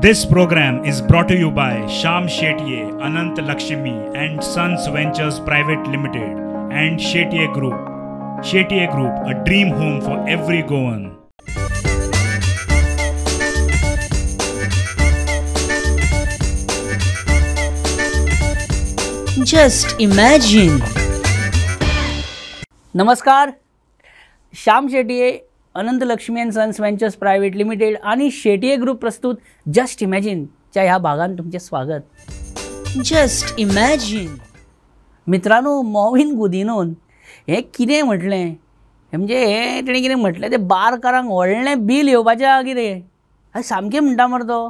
This program is brought to you by Sham Shetye, Anant Lakshmi and Sons Ventures Private Limited and Shetye Group. Shetye Group, a dream home for every Goan. Just imagine. नमस्कार, Shyam Shetye, Anant Lakshmi and sons ventures private limited आणि Shetye group प्रस्तुत just इमॅजिनच्या ह्या भागात तुमचे स्वागत. Just imagine. मित्रांनो, मॉविन गुदिनोन हें कितें म्हटलें म्हणजे हें तेणें कितें म्हटलें तें बारकारांक व्हडलें बील येवपाचें आहा कितें सामकें म्हणटा मरे तो.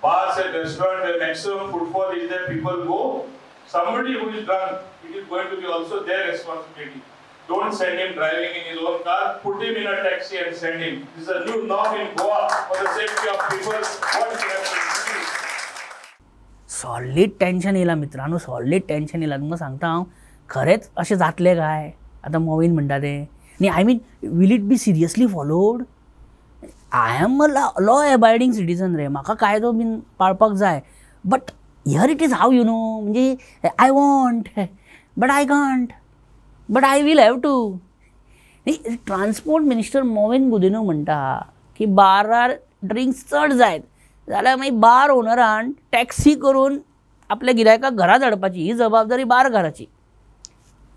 Bars and restaurant where maximum footfall is there, people go. Somebody who is drunk, it is going to be also their responsibility. Don't send him driving in his own car. Put him in a taxi and send him. This is a new norm in Goa for the safety of people. What we have to do. Solid tension येयलां मित्रांनो, solid tension येयलां. तुमकां सांगता हांव, खरेंच अशें जातलें काय आतां मॉविन म्हणटा तें? न्ही, I mean will it be seriously followed? I am a law abiding citizen रे, म्हाका कायदो बीन पाळपाक जाय. But here it is how you know, म्हणजे I want but I can't, but I will have to. न्ही, ट्रान्सपोर्ट मिनिस्टर मॉविन गुदिन्हो म्हणटा की बारार ड्रिंक्स चड जायत जाल्यार मागीर बार ओनरान टॅक्सी करून आपल्या गिरायकाक घरा धाडपाची ही जबाबदारी बारकाराची.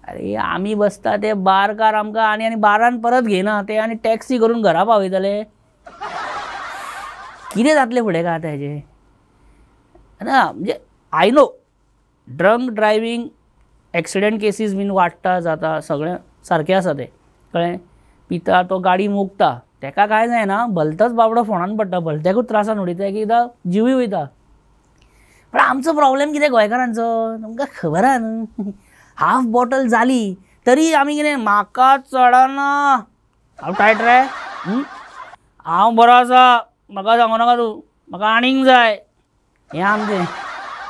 अरे आमी बसता ते बारकार आमकां आनी आनी बारान परत घेयना ते आनी टॅक्सी करून घरा पावयतले. कितें जातलें फुडें काय आतां हेजें ना? म्हणजे I know drunk driving accident cases बीन वाडटा जाता, सगळें सारकें आसा तें, कळ्ळें? पिता तो गाडी मोगता, तेका कांय जायना, भलतोच बाबडो फोणान पडटा, भलत्याकूच त्रासान उडयता, एक एकदां जिवूय वयता. पण आमचो प्रॉब्लेम कितें गोंयकारांचो तुमकां खबर आहा न्हू? हाफ बॉटल जाली तरी आमी कितें, म्हाका चडना, हांव टायट रे, हांव बरो आसा, म्हाका सांगू नाका तूं, म्हाका आनीक जाय, हें आमचें.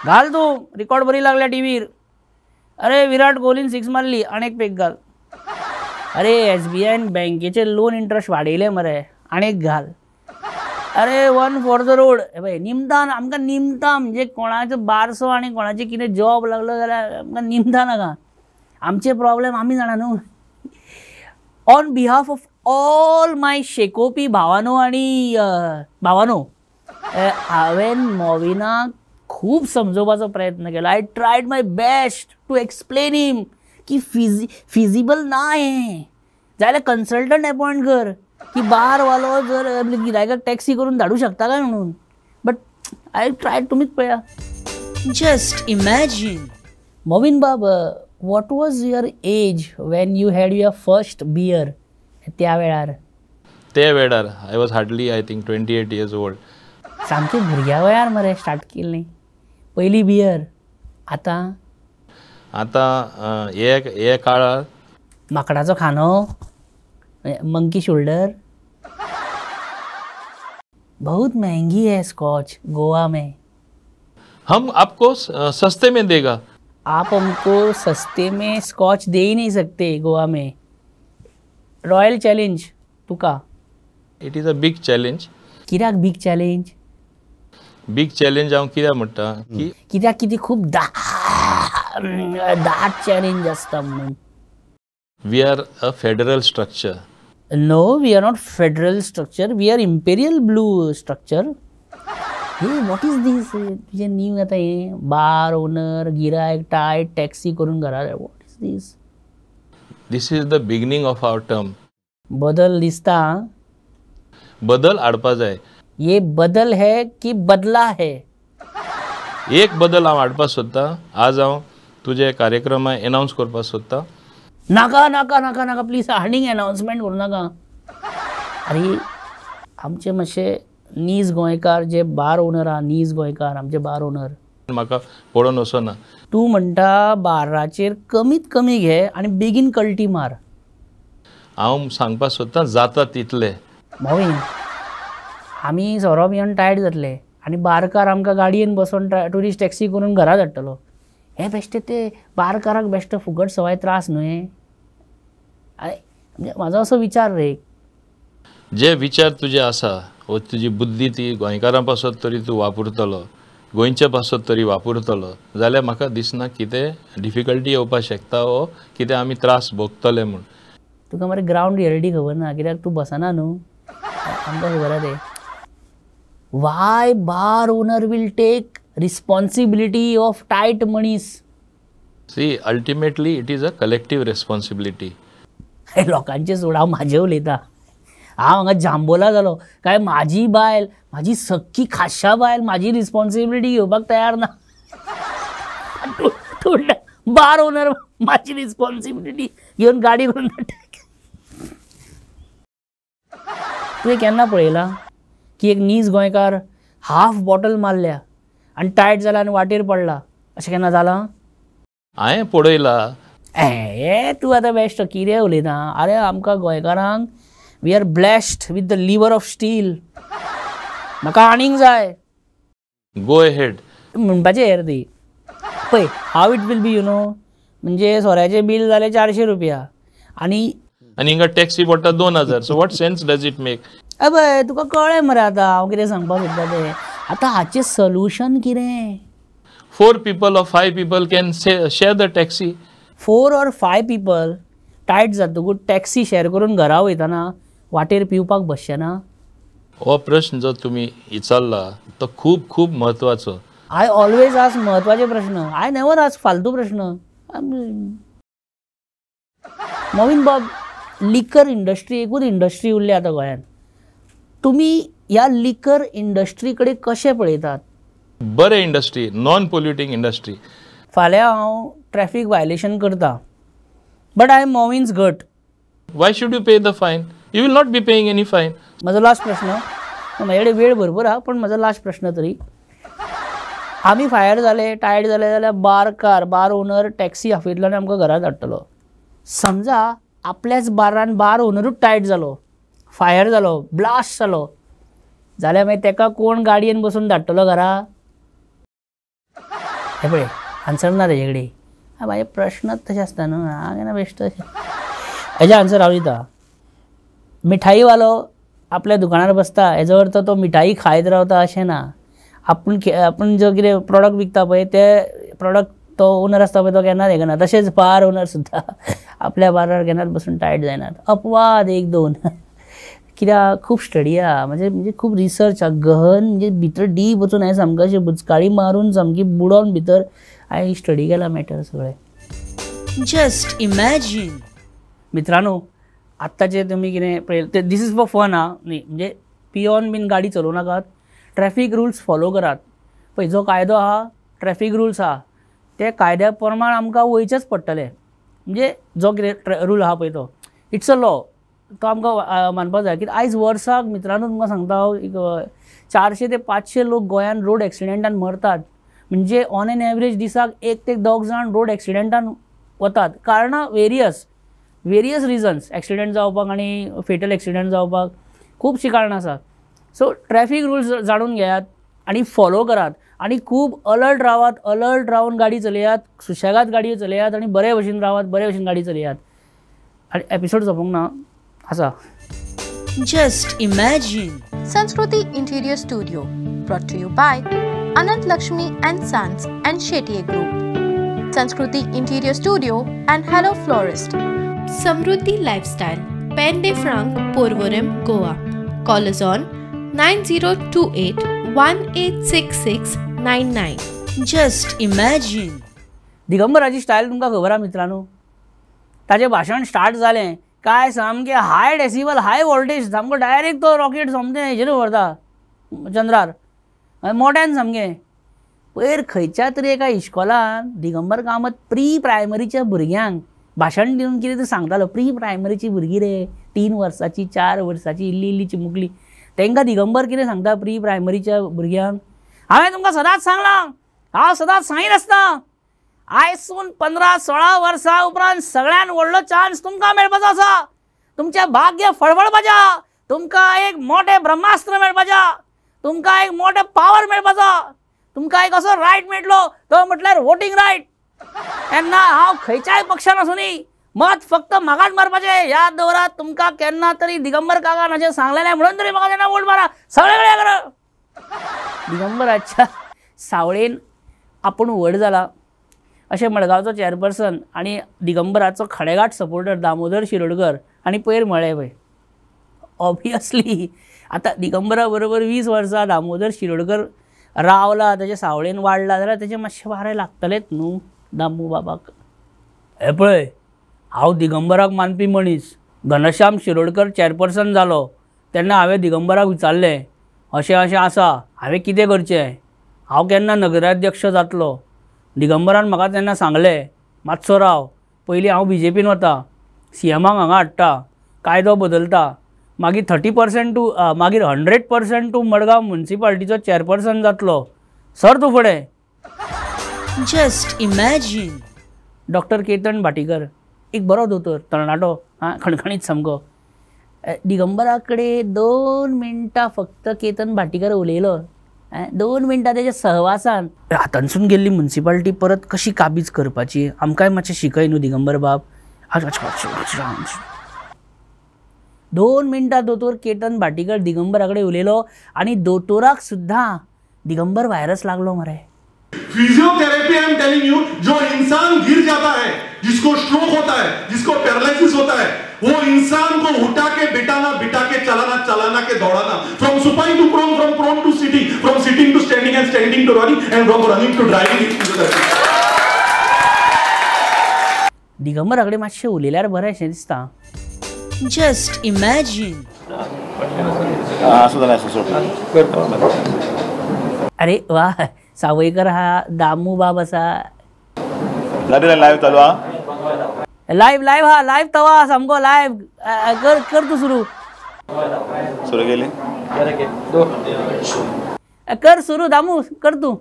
घाल तूं रिकॉर्ड बरी लागल्या टिवीर, अरे विराट कोहलीन सिक्स मारली, आनी एक पेक घाल. अरे SBI बँकेचे लोन इंट्रस्ट वाडयले मरे, आनी एक घाल. अरे वन फॉर the road. हे पळय निमतान आमकां निमतां, म्हणजे कोणाचो बारसो आनी कोणाचें कितें जॉब लागलो जाल्यार आमकां निमतां नाका. आमचे प्रॉब्लेम आमी जाणा न्हू. On behalf of all my शेकोपी भावानो आनी भावानो, हांवें मॉविनाक खूब समजोवपाचो प्रयत्न केलो. I tried my best to explain him की फिजिबल ना हें, जाल्यार कन्सल्टंट अपॉयंट कर की बारवालो जर गिरायकाक टॅक्सी करून धाडूं शकता काय म्हणून. बट I tried, तुमीच पळया. Just imagine. मॉविन बाब, what was your age when you had your first beer? त्या वेळार, त्या वेळार I was hardly I think 28 years old. सामकें भुरग्या वयार मरे स्टार्ट केल्ली पयली बियर. आतां आतां हे काळार माकडाचो खांदो, मंकी शोल्डर. बहुत महंगी है स्कॉच गोवा में. हम आपको सस्ते में देगा. आप हमको सस्ते में स्कॉच दे ही नहीं सकते गोवा में. रॉयल चॅलेंज तुका. It is a big challenge. कित्याक बिग चॅलेंज? बिग चॅलेंज हांव कित्याक म्हणटा की कित्याक कितें खूब दाट चॅलेंज आसता म्हणून. We are a federal structure. No, we are not federal structure, we are imperial blue structure. Hey, what is this तुजें न्यू आतां हें बार ओनर गिरायक टायट टॅक्सी करून घरा, what is this? This is the beginning of our term. बदल दिसता, बदल हाडपा जाय. ये बदल है की बदला है? एक बदल हांव हाडपा सोदतां. आज हांव तुजे कार्यक्रमाक एनावन्स करपाक सोदतां. नाका नाका नाका नाका, प्लीज आनीक एनावन्समेंट करूं नाका. अरे आमचे मातशे नीज गोंयकार जे बार ओनर आहा, नीज गोंयकार आमचे बार ओनर म्हाका पळोवन वचना. तूं म्हणटा बाराचेर कमीत कमी घे आनी बेगीन कल्टी मार. हांव सांगपाक सोदतां जाता तितले. मॉविन, आमी सोरो पिवन टायर्ड जातले आनी बारकार आमकां गाडयेन बसोवन ट्युरिस्ट टॅक्सी करून घरा धाडटलो. हे बेश्टे ते बारकाराक बेश्टे फुकट सवाय त्रास न्हय. म्हणजे म्हाजो असो विचार रे. जे विचार तुजे आसा वो तुजी बुद्धी ती गोंयकारां पासत तरी तूं वापरतलो, गोंयच्या पासत तरी वापरतलो जाल्यार म्हाका दिसना कितें डिफिकल्टी येवपाक शकता वो कितें आमी त्रास भोगतले म्हूण. तुका मरे ग्रावंड रियलिटी खबर ना, कित्याक तूं बसना न्हू, आमकां खबर आहा तें. Why bar owner will take responsibility of tight मनीस? See, ultimately it is a collective responsibility. लोकांचे सोड, हांव म्हाजें उलयतां. हांव हांगा जांबोला जालो काय म्हाजी बायल, म्हाजी सख्खी खाशा बायल म्हाजी रिस्पॉन्सिबिलिटी घेवपाक तयार ना. तूं बार ओनर म्हाजी रिस्पॉन्सिबिलिटी घेवन गाडी करून धाडटा. तुवें केन्ना पळयलां की एक नीज गोंयकार हाफ बॉटल मारल्या आनी टायट जाला आनी वाटेर पडला, अशें केन्ना जालां? हांवें पळयलां. हे तूं आतां बेश्ट कितें उलयता. आरे आमकां गोंयकारांक we are blessed with the liver of steel. म्हाका आनीक जाय. गो अहेड म्हणपाचें हेर ती. पळय how it will be you know, म्हणजे सोऱ्याचें बील जालें 400 रुपया आनी आनी हिंगा टॅक्सी पडटा 2000. So what sense does it make? अबय तुका कळ्ळें मरे आतां हांव कितें सांगपाक सोदता तें. आतां हाचें सोल्युशन कितें? 4 people or 5 people can share the taxi. 4 or 5 people tight जातकूच टॅक्सी शेअर करून घरा वयतना वाटेर पिवपाक बसचें ना? हो प्रश्न जो तुमी विचारला तो खूब खूब म्हत्वाचो. I always ask म्हत्वाचे प्रश्न, I never ask फालतू प्रश्न. मोविन बाब, लिकर इंडस्ट्री एकूच इंडस्ट्री उरली आतां गोंयांत. तुमी ह्या लिकर इंडस्ट्री कडेन कशें पळयतात? बरें इंडस्ट्री, नॉन पोल्युटींग इंडस्ट्री. फाल्यां हांव ट्रॅफीक वायलेशन करता, बट I am मोविन्स गट. Why should you pay the fine? You will not be paying any fine. म्हजो लास्ट प्रश्न, म्हजे कडेन वेळ भरपूर आहा पण म्हजो लास्ट प्रश्न तरी, आमी फायर जाले, टायर्ड जाले जाल्यार बारकार, बार ओनर टॅक्सी आपयतलो आनी आमकां घरा धाडटलो. समजा आपल्याच बारान बार ओनरूच टायट जालो, फायर जालो, ब्लास्ट जालो जाल्यार मागीर तेका कोण गाडयेन बसून धाडटलो घरा? हें पळय आन्सर ना तेजे कडेन. म्हाजे प्रश्नच तशें आसता न्हू, हांव केन्ना बेश्ट तशें. हेजें आन्सर हांव दिता. मिठाईवालो आपल्या दुकानार बसता हेजो अर्थ तो मिठाई खायत रावता अशें ना. आपूण आपूण जो कितें प्रोडक्ट विकता पळय ते प्रोडक्ट तो ओनर आसता पळय तो केन्नाच हें करना. तशेंच बार ओनर सुद्दां आपल्या बारार केन्नाच बसून टायट जायनात. अपवाद एक दोन, कित्याक खूब स्टडी आहा, म्हणजे म्हणजे खूब रिसर्च आहा, गहन, म्हणजे भितर डीप वचून हांवें सामकें अशें बुचकाळी मारून सामकी बुडोवन भितर हांवें स्टडी केला मॅटर सगळें. Just imagine. मित्रांनो, आत्ताचें तुमी कितें पळय, this is for fun आं न्ही, म्हणजे पियोन बीन गाडी चलोवं नाकात, ट्रॅफीक रुल्स फॉलो करात. पळय जो कायदो आहा, ट्रॅफीक रुल्स आहा, ते कायद्या प्रमाण आमकां वयचेंच पडटलें. म्हणजे जो कितें रूल आहा पळय तो it's a law, तो आमकां मानपाक जाय. कित्याक आयज वर्साक मित्रांनो तुमकां सांगता हांव, एक 400 ते 500 लोक गोंयांत रोड एक्सिडेंटान मरतात. म्हणजे ऑन एन एवरेज दिसाक 1 ते 2 जाण रोड एक्सिडेंटान वतात. कारणां वेरियस वेरियस रिजन्स, एक्सिडेंट जावपाक आनी फेटल एक्सिडेंट जावपाक खुबशीं कारणां आसात. सो ट्रॅफीक रुल्स जाणून घेयात आनी फॉलो करात आनी खूब अलर्ट रावात. अलर्ट रावन गाडी चलयात, सुशेगाद गाडयो चलयात आनी बरे भशेन रावात, बरे भशेन गाडी चलयात. आनी एपिसोड सोंपूंक ना आसा. Just imagine. Sanskriti Interior Studio, brought to you by Anant Lakshmi and Sons and Shetye Group. Sanskriti Interior Studio and Hello Florist. Samruddhi Lifestyle, Pende Frank, Porvorim, Goa. Call us on 9028 186699. Just imagine. दिगंबराची style तुमकां खबर आहा मित्रांनो. ताचें भाशण start जालें काय सामकें हाय decibel, हाय voltage, सामको डायरेक्ट तो रॉकेट सोमतें हेजेर व्हरता चंद्रार, मोट्यान सामकें. पयर खंयच्या तरी एका इश्कोलान दिगंबर कामत प्री प्रायमरीच्या भुरग्यांक भाशण दिवन कितें तरी सांगतालो. प्री प्रायमरीची भुरगीं रे, 3 वर्सांची 4 वर्सांची, इल्ली इल्ली चिमुकली, तांकां दिगंबर कितें सांगता प्री प्रायमरीच्या भुरग्यांक, हांवें तुमकां सदांच सांगलां, हांव सदांच सांगीत आसता, आयसून 15-16 वर्सां उपरांत सगळ्यान व्हडलो चान्स तुमकां मेळपाचो आसा, तुमचें भाग्य फळफळपाचें, तुमकां एक मोठें ब्रह्मास्त्र मेळपाचें, तुमकां एक मोठें पावर मेळपाचो, तुमकां एक असो रायट मेळटलो तो म्हटल्यार वोटींग रायट. तेन्ना हांव खंयच्याय पक्षान आसूं न्ही, मत फक्त म्हाकाच मारपाचें. याद दवरात, तुमकां केन्ना तरी दिगंबर काकान अशें सांगलेलें म्हणून तरी म्हाका तेन्ना वोट मारा, सगळे कडेन करा. दिगंबराच्या सावळेन आपूण व्हड जाला अशें मडगांवचो चेअरपर्सन आनी दिगंबराचो खडेगांठ सपोर्टर दामोदर शिरोडकर आनी पयर म्हळें पळय. ऑबियसली आतां दिगंबरा बरोबर 20 वर्सां दामोदर शिरोडकर रावला, ताच्या सावळेन वाडला जाल्यार तेजें मातशें वारें लागतलेंच न्हू दामू बाबाक. हें पळय, हांव दिगंबराक मानपी मनीस. घनश्याम शिरोडकर चेअरपर्सन जालो तेन्ना हांवें दिगंबराक विचारलें अशें अशें आसा, हांवें कितें करचें, हांव केन्ना नगराध्यक्ष जातलो. दिगंबरान म्हाका तेन्ना सांगलें मातसो राव, पयलीं हांव बीजेपीन वता, सीएमाक हांगा हाडटा, कायदो बदलता, मागीर 30% टू मागीर 100% टू मडगांव म्युनिसिपालिटीचो चेअरपर्सन जातलो, सर तूं फुडें. Just imagine. Doctor Ketan Bhatikar एक बरो दोतोर, तरणाटो, आं, खणखणीत सामको. दिगंबरा कडेन 2 मिनटां फक्त केतन भाटीकर उलयलो, 2 मिनटां तेच्या सहवासान हातांसून गेल्ली म्युनिसिपालिटी परत कशी काबीज करपाची आमकांय मातशें शिकय न्हू दिगंबर बाब. 2 मिनटां दोतोर केतन भाटीकर दिगंबरा कडेन उलयलो आनी दोतोराक सुद्दां दिगंबर व्हायरस लागलो मरे. Physiotherapy, I am telling you, जो इंसान गिर जाता है, जिसको स्ट्रोक होता है, जिसको पैरालिसिस होता है, वो इंसान को उठा के बिठाना, बिठा के चलाना, चलाना K दौड़ाना, from supine to prone, from prone to sitting, from sitting to standing and standing to running and from running to driving is physiotherapy. Digambara कडेन मातशें उलयल्यार बरें शें दिसता. Just imagine. अरे वा, सावयकर हा, दामू बाब आसा. लायव्ह चालू हा, लायव्ह लायव्ह हा, लायव्ह तवा सामको लायव्ह कर कर तूं सुरू. सुरू केली, कर सुरू दामू, कर तूं.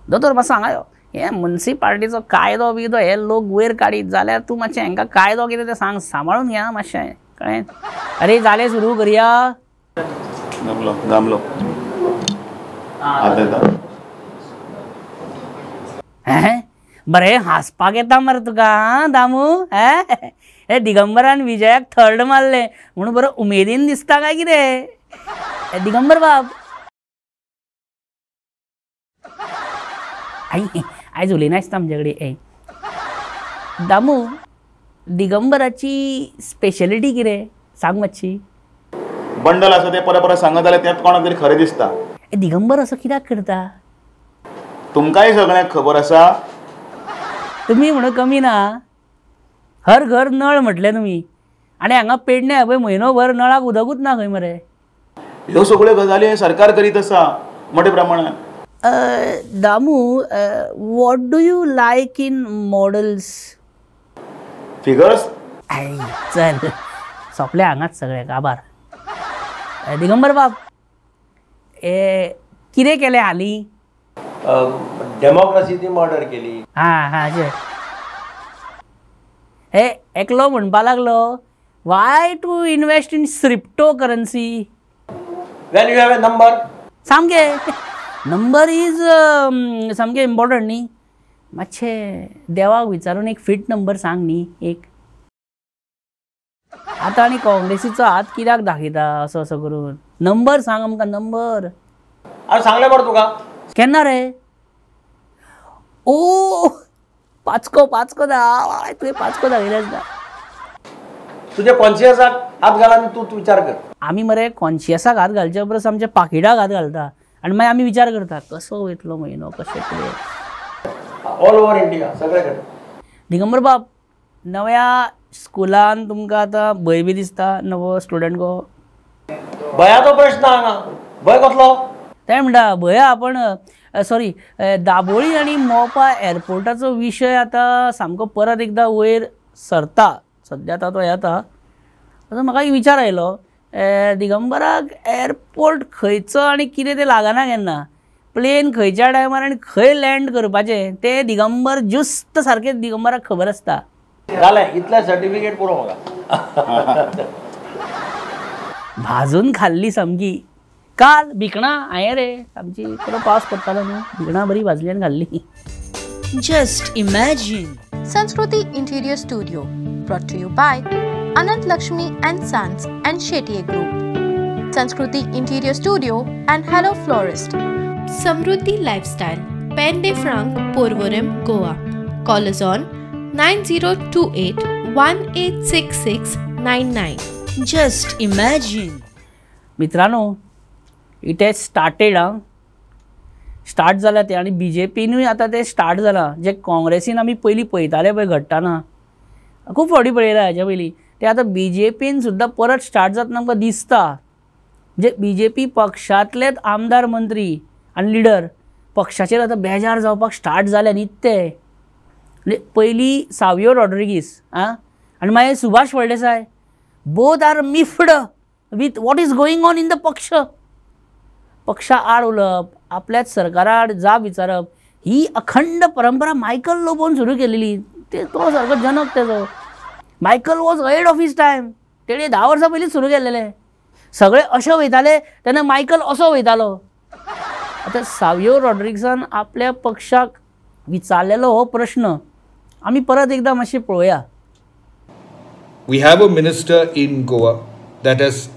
दोतोर मातसो हांगा यो, हे म्युनिसिपालिटीचो कायदो बियदो हे लोक वयर काडीत जाल्यार तूं मातशें हांकां कायदो कितें तें सांग, सांबाळून घे मातशें, कळ्ळें? अरे जालें, सुरू करया. जमलो जमलो. हें बरें हांसपाक येता मरे तुका आं दामू. हे दिगंबरान विजयाक थर्ड मारलें म्हणून बरो उमेदीन दिसता काय कितें दिगंबर बाब? आई आयज उलयना आसता आमचे कडेन. ए दामू, दिगंबराची स्पेशलिटी कितें सांग मातशी. बंडल आसा तें परत परत सांगत जाल्यार तें कोणाक तरी खरें दिसता. दिगंबर असो कित्याक करता? तुमकांय सगळ्यांक खबर आसा. तुमी म्हणून कमी ना, हर घर नळ म्हटलें तुमी, आनी हांगा पेडणे पळय म्हयनोभर नळाक उदकूच ना खंय मरे. ह्यो सगळ्यो गजाली सरकार करीत आसा मोठ्या प्रमाणात. Damu, what do you like in models? Figures. चल सोंपले हांगाच सगळें, काबार. दिगंबर बाब, ए कितें केलें हालीं? डेमोक्रेसी ती मर्डर केली. हां हां, हे एकलो म्हणपा लागलो why to invest in crypto currency when you have a number. सामकें नंबर is सामकें इम्पॉर्टंट न्ही. मातशें देवाक विचारून एक फिट नंबर सांग न्ही एक. आतां आनी काँग्रेसीचो हात कित्याक दाखयता असो असो करून? नंबर सांग आमकां, नंबर. हांवें सांगलें मरे तुका. केन्ना रे? ओ पाचको पाचको दा, तुवें पाचको दाखयले आसता. तुज्या कॉन्शियसाक हात घाल आनी तूं विचार कर. आमी मरे कॉन्शियसाक हात घालच्या परस आमच्या पाकिटाक हात घालता आनी मागीर आमी विचार करता कसो वयतलो म्हयनो, कशें कितें. ऑल ओवर इंडिया सगळे कडेन. दिगंबर बाब, नव्या स्कुलान तुमकां आतां भंय बी दिसता नवो स्टुडंट गो? भंयाचो प्रश्न हांगा. भंय कसलो? तें म्हणटा भंय आपण सॉरी, दाबोळी आनी मोपा एअरपोर्टाचो विशय आतां सामको परत एकदां वयर सरता. सद्या आतां तो येता. आतां म्हाका एक विचार आयलो, दिगंबराक एअरपोर्ट खंयचो आनी कितें तें लागना केन्ना, प्लेन खंयच्या टायमार आनी खंय लँड करपाचें तें दिगंबर ज्युस्त सारकें दिगंबराक खबर आसता. जालें, इतलें सर्टिफिकेट पुरो म्हाका. भाजून खाल्ली सामकी. काल भिकणां हांवें रे आमची, बरो पावस पडटालो न्हू, भिकणां बरी भाजली आनी खाल्ली. Just imagine. Sanskriti Interior Studio, brought to you by Anant Lakshmi and Sons and Shetye Group, Sanskruti Interior Studio and Hello Florist. Samruddhi Lifestyle, Pen de Franc, Porvorim, Goa. Call us on 9028 186699. Just imagine. मित्रांनो, it has started. आं, start जालां तें आनी B J पीनूय आतां तें start जालां. जे काँग्रेसीन आमी पयलीं पळयताले पळय घडटाना, खूब फावटी पळयलां हाच्या पयलीं, तें आतां बी जे पीन सुद्दां परत स्टार्ट जातना आमकां दिसता. म्हणजे बी जे पी पक्षांतलेच आमदार, मंत्री आनी लिडर पक्षाचेर आतां बेजार जावपाक स्टार्ट जाले न्ही ते. म्हणजे पयलीं सावियो रॉड्रिगीस आं आनी मागीर Subhash Phaldesai, both are miffed with what is going on in the पक्ष. पक्षा आड उलोवप, आपल्याच सरकारा आड जाब विचारप, ही अखंड परंपरा मायकल लोबोन सुरू केलेली. ते तो सारको जनक तेजो. Michael was ahead of his time. तेणे 10 वर्सां पयलींच सुरू केल्लेलें. सगळे अशें वयताले तेन्ना मायकल असो वयतालो. आतां सावियो रॉड्रिग्सान आपल्या पक्षाक विचारलेलो हो प्रश्न आमी परत एकदां मातशें पळोवया. We have a minister in Goa that has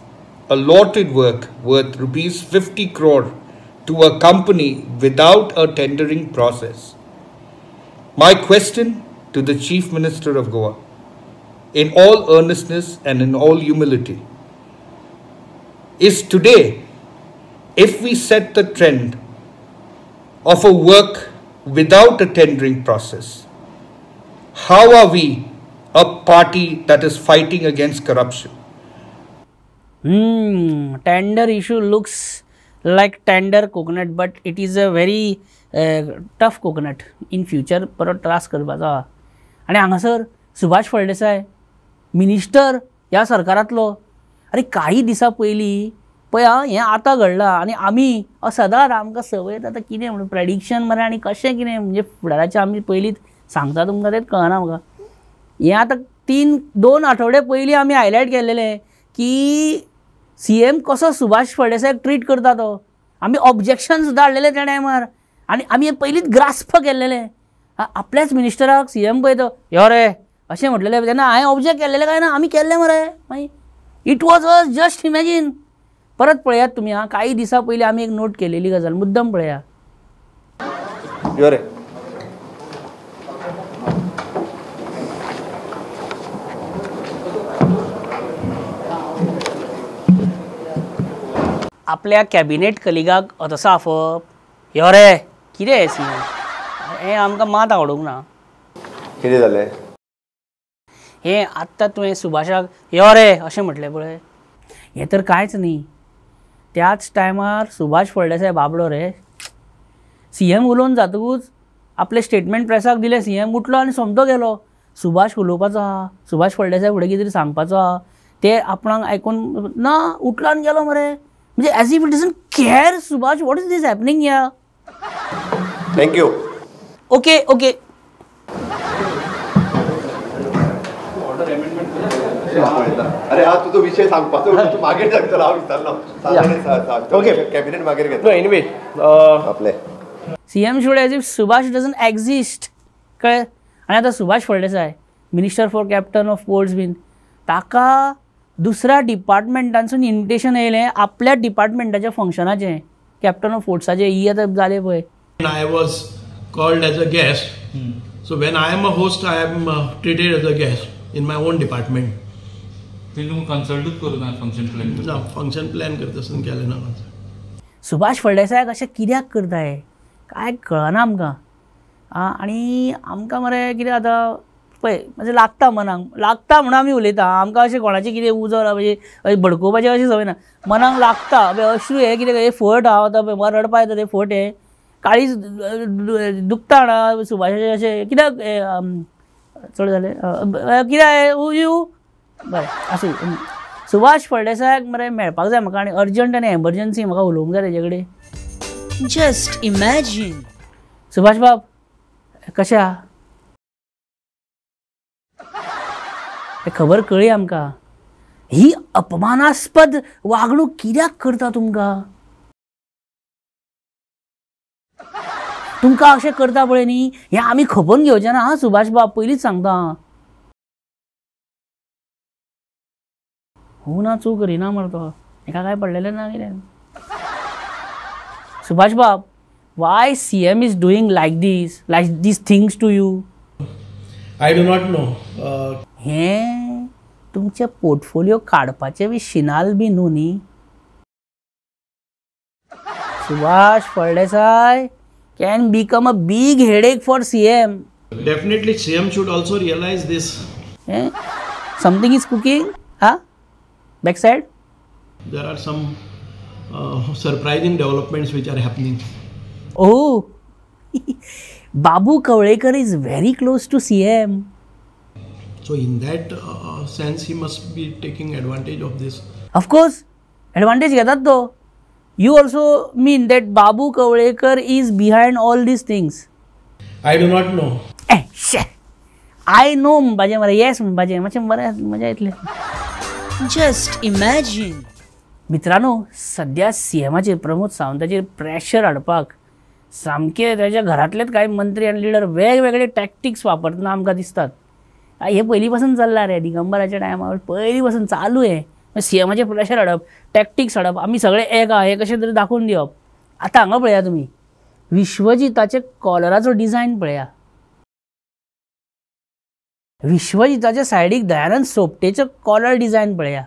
allotted work worth rupees 50 crore to a company without a tendering process. My question to the Chief Minister of Goa, in all earnestness and in all humility, is today, if we set the trend of a work without a tendering process, how are we a party that is fighting against corruption? Tender issue looks like tender coconut, but it is a very tough coconut. In future परत त्रास करपाचो आहा. आनी हांगासर Subhash Phaldesai minister ह्या सरकारांतलो, अरे काही दिसां पयलीं पळय आं हें आतां घडलां. आनी आमी सदांच आमकां संवय आतां कितें म्हणून प्रेडिक्शन मरे आनी कशें कितें म्हणजे फुडाराचें आमी पयलींच सांगता तुमकां तेंच कळना म्हाका. हें आतां 3-2 आठवडे पयलीं आमी हायलायट केल्लेलें की सी एम कसो सुभाष फळदेसायाक ट्रीट करता तो. आमी ऑब्जेक्शन सुद्दां हाडलेलें त्या टायमार आनी आमी हें पयलींच ग्रास्प केल्लेलें. आपल्याच मिनिस्टराक सी एम पळय तो यो रे अशें म्हटलेलें तेन्ना हांवें ऑब्जेक्ट केल्लेलें काय ना, आमी केल्लें मरे. मागीर it was a just imagine. परत पळयात तुमी आं, काही दिसां पयलीं आमी एक नोट केलेली गजाल मुद्दम पळया. यो रे आपल्या कॅबिनेट कलिगाक तसो आफोवप, यो रे कितें हें सी हें आमकां मात आवडूंक ना. कितें जालें हें आत्तां तुवें सुभाषाक यो रे अशें म्हटलें पळय, हें तर कांयच न्ही. त्याच टायमार सुभाष फळदेसाय बाबडो रे सी एम उलोवन जातकूच आपलें स्टेटमेंट प्रेसाक दिलें, सी एम उठलो आनी सोमतो गेलो. सुभाष उलोवपाचो आहा, सुभाष फळदेसाय फुडें कितें तरी सांगपाचो आहा, ते आपणाक आयकून ना उठलो आनी गेलो मरे. म्हणजे as if it doesn't care Subhash, what is this happening here. Thank you. Okay okay. अरे हा तुजो विषय सांगपाचो तूं मागीर सांगतलो, हांव विचारलो. ओके, कॅबिनेट मागीर घेतलो. एनिवे आपले CM should as if Subhash doesn't exist. कळ्ळें? आनी आतां Subhash Phaldesai minister for captain of ports बीन, ताका दुसऱ्या डिपार्टमेंटांसून इन्विटेशन येयलें आपल्या डिपार्टमेंटाच्या फंक्शनाचें, कॅप्टन ऑफ पोर्ट्साचें. ही आतां जालें पळय. I was called as a guest. So when I am a host, I am treated as a guest in my own department. तुमकां कन्सल्टूच करूं ना फंक्शन प्लॅन? ना, फंक्शन प्लॅन करता आसतना केलें ना कन्सल्ट. सुभाष फळदेसायाक अशें कित्याक करताय काय कळना आमकां. आनी आमकां मरे कितें आतां पळय म्हणजे लागता मनाक लागता म्हणून आमी उलयता. आमकां अशें कोणाचें कितें उजो म्हणजे भडकोवपाचें अशें संवय ना. मनाक लागता अश्रू हें कितें हें फट हांव आतां म्हाका रडपा येता तें फट हें काळीज दुखता ना सुभाषाचें अशें कित्याक चड जालें कित्याक you बरें आसूं. सुभाष फळदेसायाक मरे मेळपाक जाय म्हाका आनी अर्जंट आनी एमर्जन्सी म्हाका उलोवंक जाय तेजे कडेन. Just imagine. Subhash बाब कशें आहा? खबर कळ्ळी आमकां. ही अपमानास्पद वागणूक कित्याक करता तुमकां? तुमकां अशें करता पळय न्ही, हें आमी खपोवन घेवचें ना. हां सुभाष बाब, पयलींच सांगता. हो ना चूक करिना मरे तो, हेका काय पडलेलें ना कितें. सुभाष बाब, why CM is doing like this, like these things to you? I do not know. हें तुमचें पोर्टफोलियो काडपाचें बी शिनाल बी न्हू न्ही. Subhash Phaldesai can become a big headache for CM. Definitely CM should also realize this. Something is cooking, huh? Backside? There are some surprising developments which are happening. Oh, Babu Kavlekar is very close to CM. So in that sense, he must be taking advantage of this. Of course, advantage घेतात तो. You also mean that Babu Kavlekar is behind all these things? I do not know. I know म्हणपाचें मरे, येस म्हणपाचें, मातशें बरें मजा येतली. Just imagine. मित्रांनो, सध्या सीएमाचेर प्रमोद सावंताचेर प्रेशर हाडपाक सामके ताच्या घरांतलेच कांय मंत्री आनी लिडर वेगवेगळे टॅक्टिक्स वापरतना आमकां दिसतात. हे पयलीं पासून चल्लां रे, दिगंबराच्या टायमार पयलीं पासून चालू आहे. सीएमाचेर प्रेशर हाडप, टॅक्टिक्स हाडप, आमी सगळे एक आहा हें कशें तरी दाखोवन दिवप. आतां हांगा पळया तुमी, विश्वजिताचे कॉलराचो डिझायन पळया. विश्वजिताच्या सायडीक दयानंद सोपटेचो कॉलर डिझायन पळया,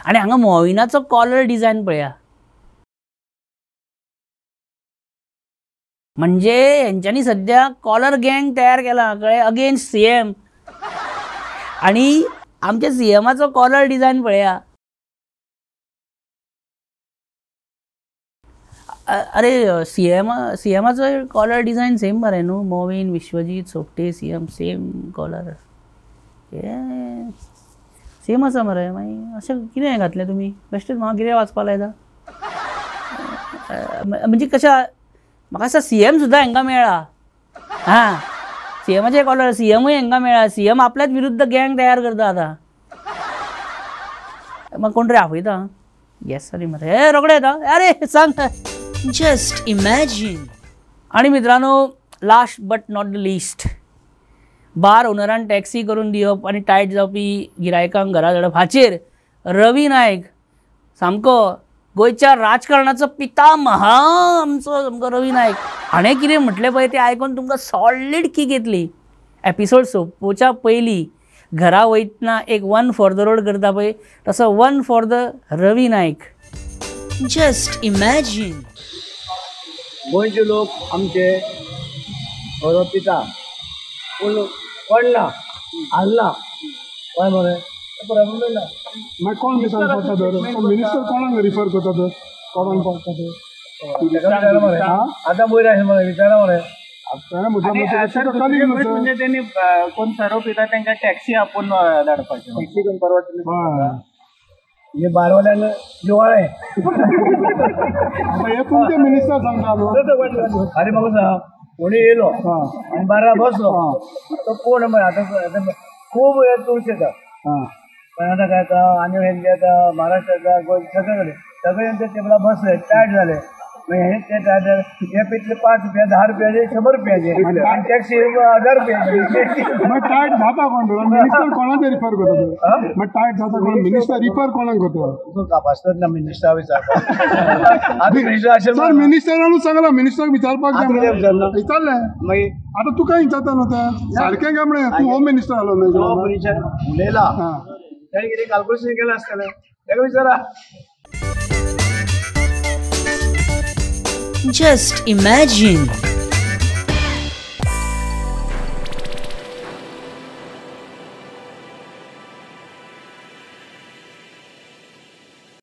आनी हांगा मोविनाचो कॉलर डिझायन पळया. म्हणजे हेंच्यांनी सद्या कॉलर गँग तयार केला, कळ्ळें, अगेन्स्ट सीएम. आनी आमच्या सीएमाचो कॉलर डिझायन पळया. अरे सीएमाचो कॉलर डिझायन सेम मरे न्हू, Movin, Vishwajit, Sopte, CM same collar same आसा मरे. मागीर अशें कितें घातलें तुमी, बेश्टेच म्हाका कितें वाचपाक लायता. म्हणजे कशें म्हाका दिसता सीएम सुद्दां हांकां मेळ्ळा. हां, सीएमाचे कॉलर सीएमूय हांकां मेळ्ळा. सीएम आपल्याच विरुद्ध गँग तयार करता आतां. म्हाका कोण तरी आपयता, येस सॉरी मरे, रोखडे येता, अरे सांग. Just imagine. आणि मित्रांनो, last but not the least, bar ओनरान taxi करून दिवप आनी टायट जावपी गिरायकांक घरा धाडप हाचेर रवी नायक सामको गोंयच्या राजकारणाचो पितामहा आमचो सामको रवी नायक हाणें कितें म्हटलें पळय तें आयकून तुमकां सॉलीड कीक येतली. एपिसोड सोंपोवच्या पयलीं घरा वयतना एक वन फॉर the road करता पळय तसो one for the Ravi Naik. Just imagine. गोंयचे लोक आमचे बरो पिता पूण पडला हारला कळ्ळें मरे, बरोबर मेळना. मागीर कोण विचार पडटा तर, मिनिस्टर कोणाक रिफर करता तर, कोणाक पडटा तर आतां वयर आशिल्लें मरे, विचारा मरे. म्हणजे त्यांनी कोण सोरो पिता तांकां टॅक्सी आपोवन धाडपाचें, टॅक्सी करून परवडटलें. हे बारवाल्यान जिवाळें. हे तुमचे मिनिस्टर सांगता. अरे म्हाका सांग, कोणी येयलो आनी बारा बसलो तो कोण आतां खूब हे टुरिस्ट येता, कर्नाटका येता आनी हेंचे येता, महाराष्ट्र येता, गोंय सगळे कडेन सगळे ते टेबलार बसले, टायट जाले. मागीर हे ते टायट जाले, हे पितले 5 रुपया, 10 रुपयाचे, 100 रुपयाचे आनी टॅक्सी 1000 रुपयाचे. मागीर टायट जाता कोण, मिनिस्टर कोणाक रिफर करता? मागीर टायट जाता कोण, मिनिस्टर रिफर कोणाक करता? तुका कापासतात ना मिनिस्टरा विचारपाक. सर मिनिस्टरानूच सांगलां, मिनिस्टराक विचारपाक जाय विचारलें. मागीर आतां तुका विचारता न्हू तें सारकें काय म्हळें, तूं होम मिनिस्टर आलो न्हू, होम मिनिस्टर उलयला, ताणें कितें कॅल्कुलेशन केलें आसतलें, ताका विचारा. Just imagine.